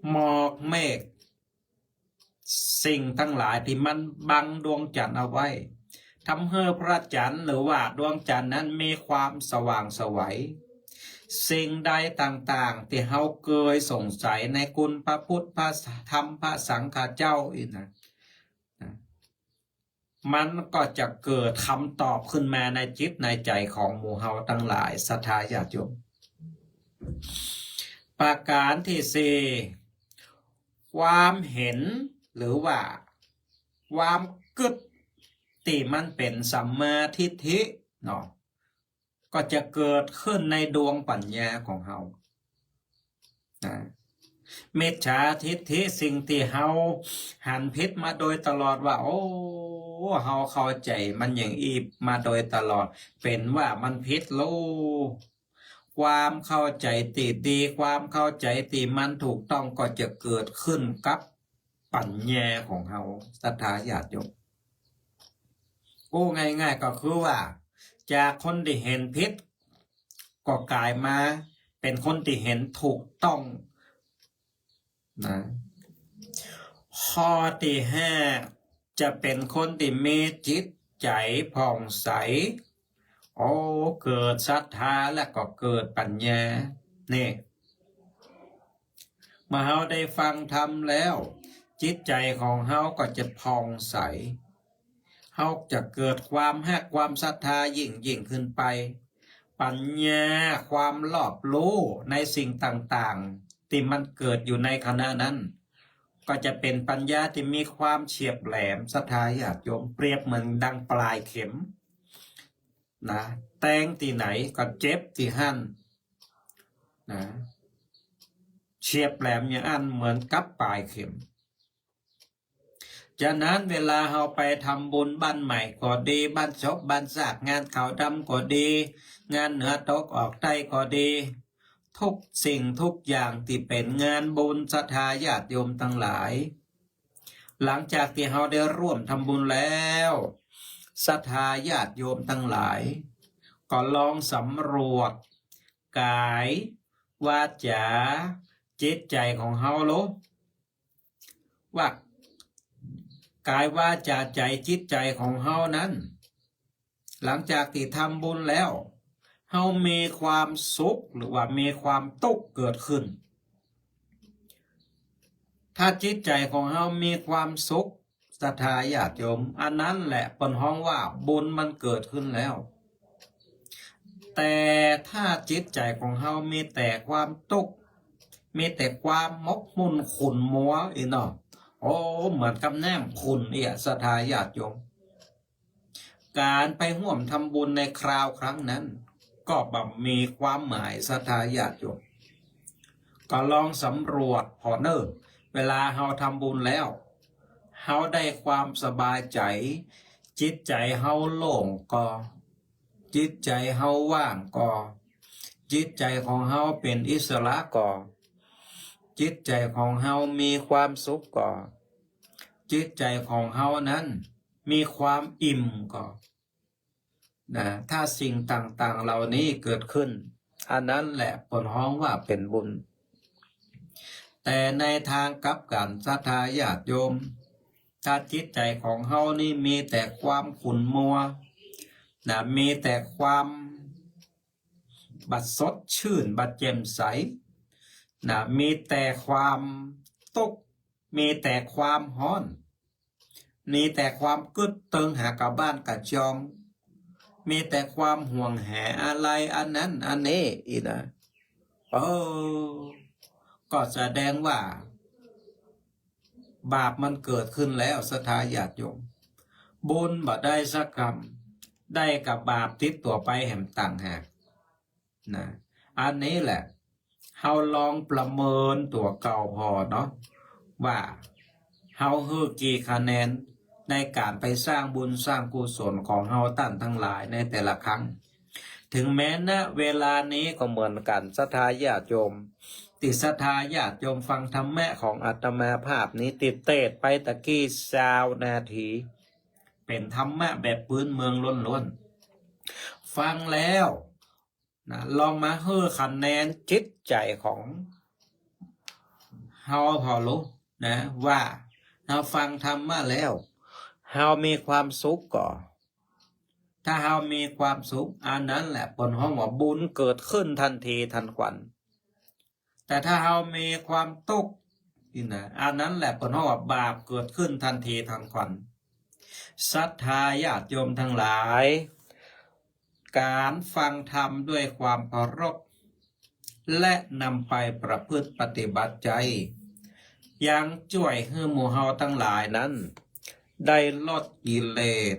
หมอกเมฆ สิ่งตังหลายตี้มันบังดวงจั๋นทร์เอาไว้ ทำหื้อพระจั๋นทร์หรือว่าดวงจั๋นทร์นั้นมีความสว่างไสว สิ่งใดต่างๆ ตี้เฮาเกยสงสัยในคุณพระพุทธ พระธรรม พระสังฆเจ้าอี้นะ นะ มันก็จะเกิดกำตอบขึ้นมาในจิตในใจ๋ของหมู่เฮาตังหลาย ศรัทธาญาติโยม ประการตี้สี่ ความเห็นหรือว่าความกึ๊ดตี้มันเป๋นสัมมาทิฏฐิเนาะ ก็จะเกิดขึ้นในดวงปัญญาของเฮา นะ มิจฉาทิฏฐิ สิ่งตี้เฮาหันผิดมาโดยตลอดว่า โอ้ เฮาเข้าใจ๋มันอย่างอี้มาโดยตลอด เป๋นว่ามันผิดโล ความเข้าใจ๋ตี้ดี ความเข้าใจ๋ตี้มันถูกต้องก็จะเกิดขึ้นกับปัญญาของเฮา ศรัทธาญาติโยม อู้ง่ายๆ ก็คือว่า จากคนตี้เห็นผิด ก็ก๋ายมาเป๋นคนตี้เห็นถูกต้อง นะ ข้อตี้ห้า จะเป๋นคนตี้มีจิตใจ๋ผ่องใส โอ้ เกิดศรัทธาแล้วก็เกิดปัญญา นี่ เมื่อเฮาได้ฟังธรรมแล้ว จิตใจ๋ของเฮาก็จะผ่องใส เฮาจะเกิดความฮักความศรัทธายิ่งๆ ขึ้นไป ปัญญา ความรอบรู้ในสิ่งต่างๆ ตี้มันเกิดอยู่ในขณะนั้น ก็จะเป๋นปัญญาตี้มีความเฉียบแหลม ศรัทธาญาติโยม เปรียบเหมือนดังปลายเข็ม นะ แตงตี้ไหนก็เจ็บตี้หั้น นะ เฉียบแหลมอย่างอั้นเหมือนกับปลายเข็ม ฉะนั้นเวลาเฮาไปทำบุญบ้านใหม่ก็ดี บ้านศพบ้านซาก งานขาวดำก็ดี งานเหนือตกออกใต้ก็ดี ทุกสิ่งทุกอย่างตี้เป๋นงานบุญ ศรัทธาญาติโยมตังหลาย หลังจากตี้เฮาได้ร่วมทำบุญแล้ว ศรัทธาญาติโยมตังหลาย ก็ลองสำรวจกาย วาจา จิตใจ๋ของเฮาโล ว่ากาย วาจา ใจ๋ จิตใจ๋ของเฮานั้น หลังจากตี้ทำบุญแล้ว เฮามีความสุขหรือว่ามีความตุ๊กข์เกิดขึ้น ถ้าจิตใจ๋ของเฮามีความสุข ศรัทธาญาติโยม อันนั้นแหละเปิ้นฮ้องว่าบุญมันเกิดขึ้นแล้ว แต่ถ้าจิตใจ๋ของเฮามีแต่ความตุ๊กข์ มีแต่ความหมกมุ่นขุ่นมัวอี้เนาะ โอ้ เหมือนกับแน้ำขุ่นอี้อะ ศรัทธาญาติโยม ก๋านไปฮ่วมทำบุญในคราวครั้งนั้น ก็บ่มีความหมาย ศรัทธาญาติโยม ก็ลองสำรวจผ่อเน่อ เวลาเฮาทำบุญแล้ว เฮาได้ความสบายใจ๋ จิตใจ๋เฮาโล่งก่อ จิตใจ๋เฮาว่างก่อ จิตใจ๋ของเฮาเป๋นอิสระก่อ จิตใจ๋ของเฮามีความสุขก่อ จิตใจ๋ของเฮานั้นมีความอิ่มก่อ นะ ถ้าสิ่งต่างๆ เหล่านี้เกิดขึ้น อันนั้นแหละเปิ้นฮ้องว่าเป๋นบุญ แต่ในทางกลับกั๋น ศรัทธาญาติโยม ถ้าจิตใจ๋ของเฮานี้มีแต่ความขุ่นมัว นะ มีแต่ความบ่สดชื่น บ่แจ่มใส นะ มีแต่ความตุ๊กข์ มีแต่ความฮ้อน มีแต่ความกึ๊ดเติงหากะบ้านกะจอง มีแต่ความห่วงแหนอะไรอันนั้นอันนี้อี้นะ เออ ก็แสดงว่า บาปมันเกิดขึ้นแล้ว ศรัทธาญาติโยม บุญบ่ได้สักกำ ได้กับบาปติดตั๋วไปแหมต่างหาก นะ อันนี้แหละ เฮาลองประเมินตั๋วเก่าผ่อเนาะ ว่าเฮาหื้อกี่คะแนนในก๋านไปสร้างบุญสร้างกุศลของเฮาต้านตังหลายในแต่ละครั้ง เถิงแม้ ณ เวลานี้ก็เหมือนกั๋น ศรัทธาญาติโยม ตี้ศรัทธาญาติโยมฟังธรรมะของอาตมาภาพนี้ ตี้เตสน์ไปตะกี้ซาวนาที เป๋นธรรมะแบบปื๊นเมืองล้วนๆ ฟังแล้ว นะ ลองมาหื้อคะแนนจิตใจ๋ของเฮาผ่อโล นะ ว่าเฮาฟังธรรมะแล้ว เฮามีความสุขก่อ ถ้าเฮามีความสุข อันนั้นแหละเปิ้นฮ้องว่าบุญเกิดขึ้นทันทีทันควัน แต่ถ้าเฮามีความตุ๊กข์ อี้นะ อันนั้นแหละเปิ้นฮ้องว่าบาปเกิดขึ้นทันทีทันควัน ศรัทธาญาติโยมตังหลาย ก๋านฟังธรรมด้วยความเคารพ และนำไปประพฤติปฏิบัติใจ๊ ยังจ้วยหื้อหมู่เฮาตังหลายนั้น ได้ลดกิเลส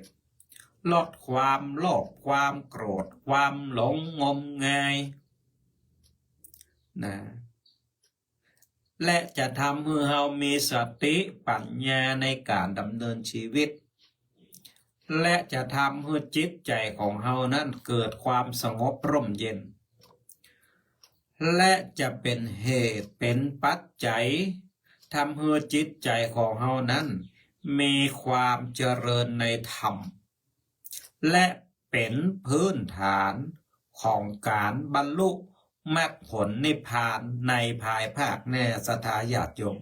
ลดความโลภ ความโกรธ ความหลงงมงาย นะ และจะทำหื้อเฮามีสติปัญญาในก๋านดำเนินชีวิต และจะทำหื้อจิตใจ๋ของเฮานั้นเกิดความสงบร่มเย็น และจะเป๋นเหตุเป๋นปัจจัย ทำหื้อจิตใจ๋ของเฮานั้นมีความเจริญในธรรม และเป๋นพื้นฐานของก๋านบรรลุมรรคผลนิพพานในภายภาคหน้า ศรัทธาญาติโยม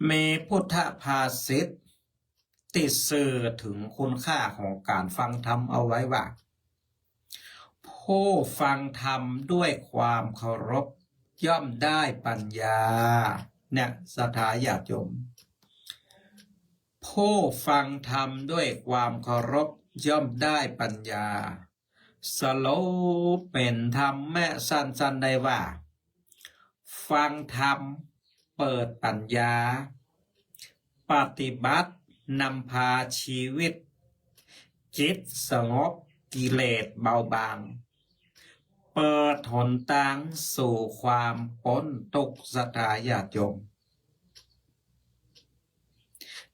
มีพุทธภาษิตตี้สื่อเถิงคุณค่าของก๋านฟังธรรมเอาไว้ว่า ผู้ฟังธรรมด้วยความเคารพย่อมได้ปัญญา เนี่ย ศรัทธาญาติโยม ผู้ฟังธรรมด้วยความเคารพย่อมได้ปัญญา สรุปเป๋นธรรมะสั้นๆ ได้ว่า ฟังธรรม เปิดปั๋ญญา ปฏิบัตินำพาชีวิต จิตสงบ กิเลสเบาบาง เปิดหนตางสู่ความป๊นตุ๊กข์ ศรัทธาญาติโยม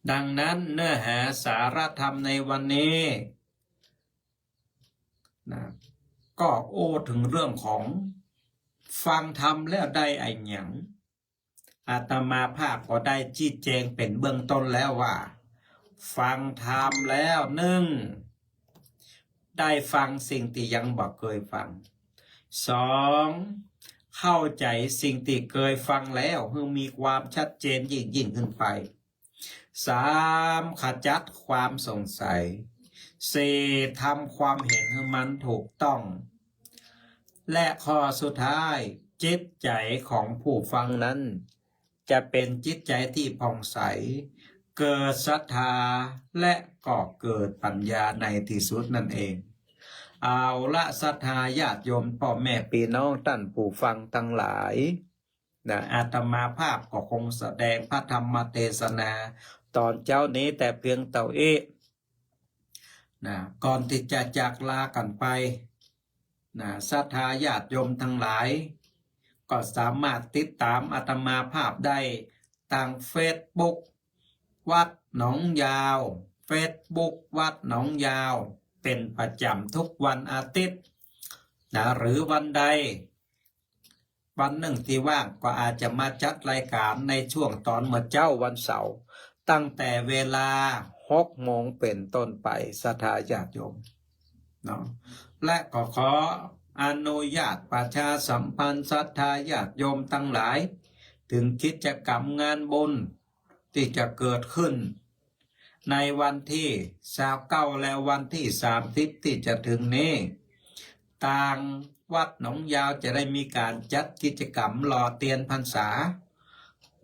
ดังนั้นเนื้อหาสาระธรรมในวันนี้นะ ก็อู้เถิงเรื่องของฟังธรรมแล้วได้อะหยัง อาตมาภาพก็ได้ชี้แจงเป๋นเบื้องต้นแล้วว่า ฟังธรรมแล้ว นึ่ง ได้ฟังสิ่งตี้ยังบ่เกยฟัง สอง เข้าใจ๋สิ่งตี้เกยฟังแล้วหื้อมีความชัดเจนยิ่งๆ ขึ้นไป สาม ขจัดความสงสัย สี่ ทำความเห็นหื้อมันถูกต้อง และข้อสุดท้าย จิตใจ๋ของผู้ฟังนั้น จะเป๋นจิตใจ๋ตี้ผ่องใส เกิดศรัทธา และก็เกิดปั๋ญญาในตี้สุดนั่นเอง เอาละ ศรัทธาญาติโยม ป้อแม่ปี้น้องต้านผู้ฟังตังหลายนะ อาตมาภาพก็คงแสดงพระธรรมเตสนาต๋อนเจ๊านี้แต่เปียงเต้าอี้นะ ก่อนตี้จะจากลากั๋นไป นะ ศรัทธาญาติโยมตังหลาย ก็สามารถติดต๋ามอาตมาภาพได้ตางเฟซบุ๊กวัดหนองยาว เฟซบุ๊กวัดหนองยาว เป๋นประจ๋ำทุกวันอาทิตย์นะ หรือวันใดวันนึ่งตี้ว่างก็อาจจะมาจัดรายก๋านในช่วงต๋อนเมื่อเจ๊าวันเสาร์ ตั้งแต่เวลาหกโมงเป๋นต้นไป ศรัทธาญาติโยมเนาะ และก็ขออนุญาตประชาสัมพันธ์ศรัทธาญาติโยมตังหลาย เถิงกิจกรรมงานบุญตี้จะเกิดขึ้นในวันตี้ซาวเก้าและวันตี้สามสิบตี้จะเถิงนี้ ตางวัดหนองยาวจะได้มีก๋านจัดกิจกรรมหล่อเตียนพรรษา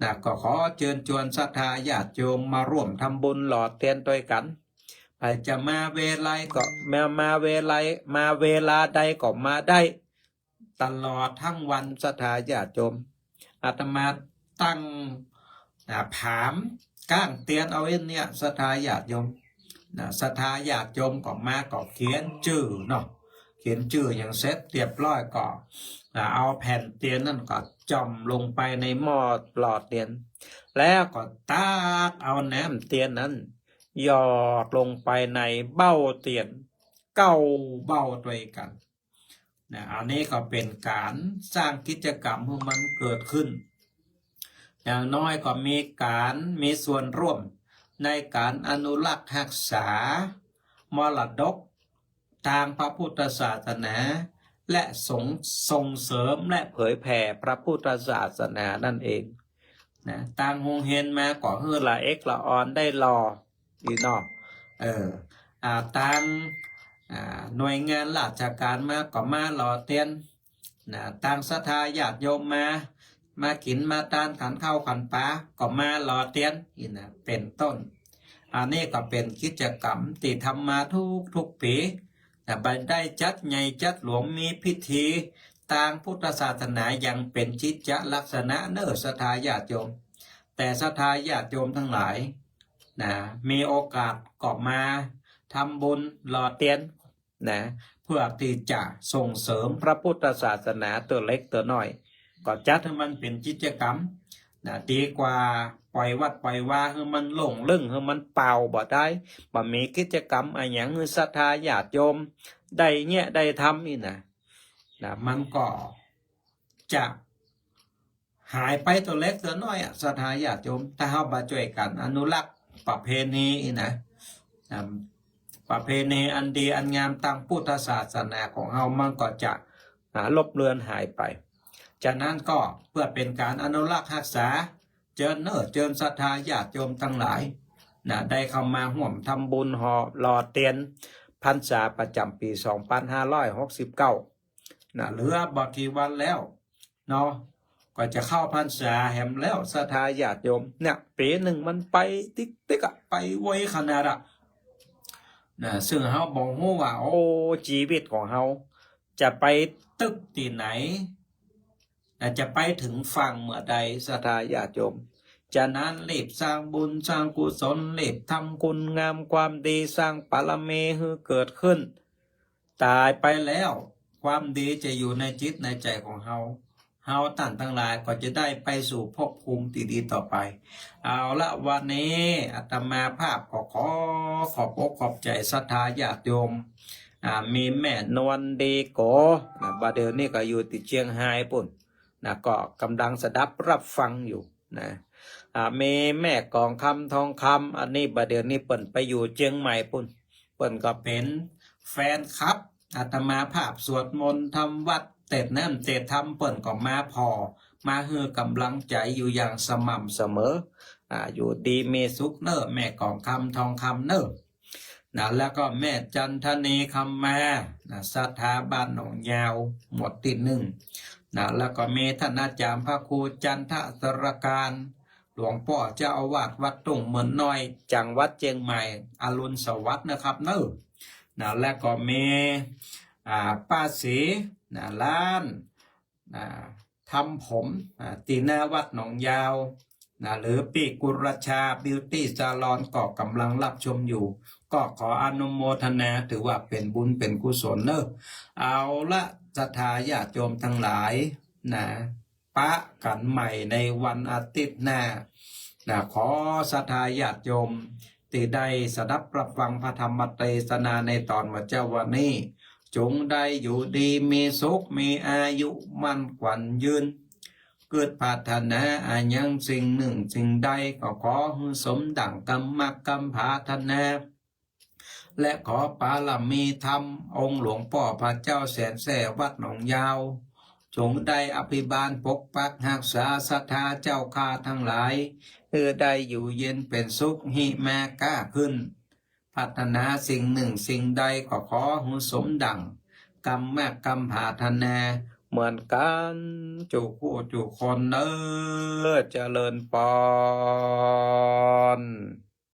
นะ ก็ขอเจิญจวนศรัทธาญาติโยมมาร่วมทำบุญหล่อเตียนตวยกั๋น ใผจะมาเวลาใดก็มา มาเวลา มาเวลาใดก็มาได้ ตลอดตึงวัน ศรัทธาญาติโยม อาตมาตั้ง อ่า ผามก้างเตียนเอาเองเนี่ย ศรัทธาญาติโยมนะ ศรัทธาญาติโยมก็มาก็เขียนจื้อเนาะ เขียนจื้อหยังเสร็จเรียบร้อยก็ อ่า เอาแผ่นเตียนนั้นก็จ่อมลงไปในหม้อหล่อเตียน แล้วก็ตักเอาน้ำเตียนนั้นหยอดลงไปในเบ้าเตียนเก้าเบ้าตวยกั๋น นะ อันนี้ก็เป๋นก๋านสร้างกิจกรรมหื้อมันเกิดขึ้น อย่างน้อยก็มีก๋านมีส่วนร่วมในก๋านอนุรักษ์ฮักษามรดกตางพระพุทธศาสนา และส่ง ส่งเสริมและเผยแผ่พระพุทธศาสนานั่นเอง นะ ตางโฮงเฮียนมาก็หื้อละเอกละออนได้หล่อ อีเนาะ เออ อ่า ตาง อ่า หน่วยงานราชก๋านมาก็มาหล่อเตียน นะ ตางศรัทธาญาติโยมมา มากิ๋นมาตาน ขันข้าวขันป๋าก็มาหล่อเตียน อีนะ เป๋นต้น อันนี้ก็เป๋นกิจกรรมตี้ทำมาทุกๆ ปี๋ นะ บ่ได้จัดใหญ่จัดหลวง มีพิธีตางพุทธศาสนาอย่างเป๋นกิจจะลักษณะเน่อ ศรัทธาญาติโยม แต่ศรัทธาญาติโยมตังหลายนะ มีโอกาสก็มาทำบุญหล่อเตียนนะ เพื่อตี้จะส่งเสริมพระพุทธศาสนาเตื้อเล็กเตื้อน้อย ก็จัดหื้อมันเป๋นกิจกรรมนะ ดีกว่าป่อยวัดป่อยวาหื้อมันโล่งเริ่ง หื้อมันเปล่าบ่ได้ บ่มีกิจกรรมอะหยังหื้อศรัทธาญาติโยมได้เยียะได้ทำนี่นะ นะ มันก็จะหายไปเตื้อเล็กเตื้อน้อยอะ ศรัทธาญาติโยม ถ้าเฮาบ่จ้วยกั๋นอนุรักษ์ประเพณีนี่นะ อ่า ประเพณีอันดีอันงามตางพุทธศาสนาของเฮา มันก็จะ อ่า ลบเลือนหายไป ฉะนั้นก็เพื่อเป๋นก๋านอนุรักษ์ฮักษา เจิญเน่อ เจิญศรัทธาญาติโยมตังหลายนะ ได้เข้ามาฮ่วมทำบุญหล่อ หล่อเตียนพรรษาประจ๋ำปี๋สองปันห้าร้อยหกสิบเก้านะ เหลือบ่กี่วันแล้วเนาะ ก็จะเข้าพรรษาแหมแล้ว ศรัทธาญาติโยม เนี่ย ปี๋นึ่งมันไปติ๊กๆ อะ ไปไวขนาดอะนะ ซึ่งเฮาบ่ฮู้ว่า โอ้ จีวิตของเฮาจะไปตึกตี้ไหน นะ จะไปเถิงฝั่งเมื่อใด ศรัทธาญาติโยม ฉะนั้นรีบสร้างบุญสร้างกุศล รีบทำคุณงามความดี สร้างบารมีหื้อเกิดขึ้น ต๋ายไปแล้ว ความดีจะอยู่ในจิตในใจ๋ของเฮา เฮาต้านตังหลายก็จะได้ไปสู่ภพภูมิตี้ดีต่อไป เอาละ วันนี้อาตมาภาพก็ขอขอบอกขอบใจ๋ศรัทธาญาติโยม อ่า มีแม่นวลดีโก นะ บ่าเดี่ยวนี้ก็อยู่ตี้เจียงฮายปุ้น นะ ก็ก่ำลังสดับรับฟังอยู่ นะ อ่า มีแม่กองคำทองคำ อันนี้บ่าเดี่ยวนี้เปิ้นไปอยู่เจียงใหม่ปุ้น เปิ้นก็เป๋นแฟนคลับ อาตมาภาพสวดมนต์ทำวัตร เตศน์น้ำเตศน์ธรรม เปิ้นก็มาผ่อ มาหื้อก่ำลังใจ๋อยู่อย่างสม่ำเสมอ อ่า อยู่ดีมีสุขเน่อ แม่กองคำทองคำเน่อ นะ แล้วก็แม่จันทนีคำมา นะ ศรัทธาบ้านหนองยาว หมวดตี้นึ่ง นะ แล้วก็มีต้านอาจ๋ารย์พระครูจันทสารการ หลวงป้อเจ้าอาวาสวัดตุ้งเมินน้อย จังหวัดเจียงใหม่ อรุณสวัสดิ์นะครับเน่อ นะ แล้วก็มี อ่า ป้าศรี นะ ร้าน นะ ทำผม อ่า ตี้หน้าวัดหนองยาว นะ หรือปี้กุลชาบิวตี้ซาลอน ก็ก่ำลังรับชมอยู่ ก็ขออนุโมทนา ถือว่าเป๋นบุญเป๋นกุศลเน่อ เอาละ ศรัทธาญาติโยมตังหลาย นะ ปะกั๋นใหม่ในวันอาทิตย์หน้า นะ ขอศรัทธาญาติโยมตี้ได้สดับรับฟังพระธรรมเตสนาในต๋อนเมื่อเจ๊าวันนี้ จงได้อยู่ดีมีสุข มีอายุมั่นขวัญยืน กึ๊ดปรารถนาอะหยังสิ่งนึ่งสิ่งใด ก็ขอหื้อสมดั่งกำมักกำผาถนา และขอบารมีธรรมองค์หลวงป้อพระเจ้าแสนแสบวัดหนองยาว จงได้อภิบาลปกปักฮักษาศรัทธาเจ้าข้าตังหลาย หื้อได้อยู่เย็นเป๋นสุข หิมาก้าขึ้น ปรารถนาสิ่งนึ่งสิ่งใดก็ขอหื้อสมดั่งกำมักกำผาถนาเหมือนกั๋น จุผู้จุคนเน่อ เจริญปอน